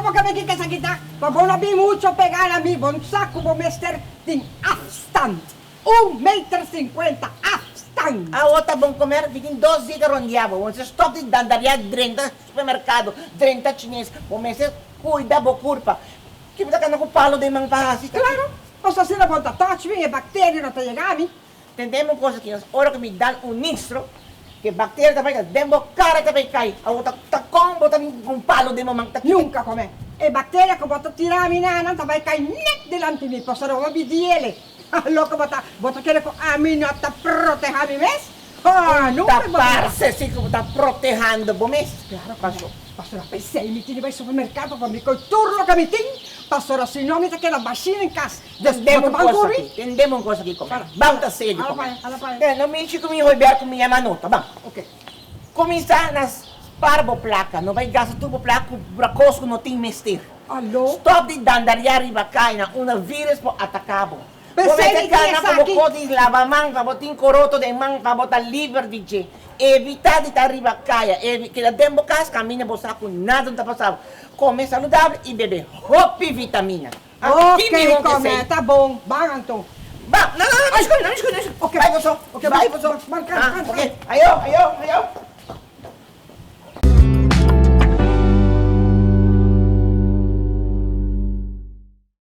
bo ke miki esaki ta? Pa bo no bin mucho pega na mi, bo sa ku bo mester tin afstand. Un meter sinkuenta afstand. Awo ta bon komer, mi tin dos dia ta rondia bo. Bo mester stop di dandaria drenta supermerkado, drenta chines. Bo mester kuida bo kurpa. Ki bo ta kanda ku palo den man pa hasi? Klaro, pasobra asina bo ta touch mi, e bakteria no ta yega mi. Tendem un cosa kinas, ora ku mi dal un nistro, ke bakteria ta bai ta den bo kara ta bai kai, awor ta ta kon bo ta bin ku un palo den bo man ta kita. Nunka kome. E bakteria ku bo ta tira mi na nan ta bai kai net dilanti mi, pasobra bo bi diele. Loke bo ta, bo ta kere ku ami no ta proteha mi mes? Ha, Un nunka ta bo mira. parse si ku bo ta protehando bo mes. Klaro ku no. Pasobra p'esei mi tin di bai supermerkado pa mi koi tur loke mi tin, pasobra si no mi ta keda bashí den kas. Dus Tendem bo ta un ban cosa ku mi? aki, tendem un cosa aki kome. Para, Ban ta serio ala kome. paya, ala paya. Te, no mishi ku mi Holberg ku mi yama nota, ban. Ok. Kuminsá na spar bo plaka, no bai gasta tur bo plaka ku kos ku no tin mester. Alo. Stòp di dandariá riba kai na unda virus por ataká bo. Bo P'esei mester mi tin kana ku bo esaki. kos di laba man pa bo tin koroto den man pa bo ta liber di dje. Evitá di ta riba kaya, evi keda den bo kas kaminda bo sa ku nada no ta pasa bo. Kome saludabel i bebe hopi vitamina. Ok, kome, ta bon. Ban anto. Ban, no, no, no, no, no, no, no, Ok, bai boso, ok, bai boso. ban, kan, kan, Ok, kan. ayo, ayo, ayo.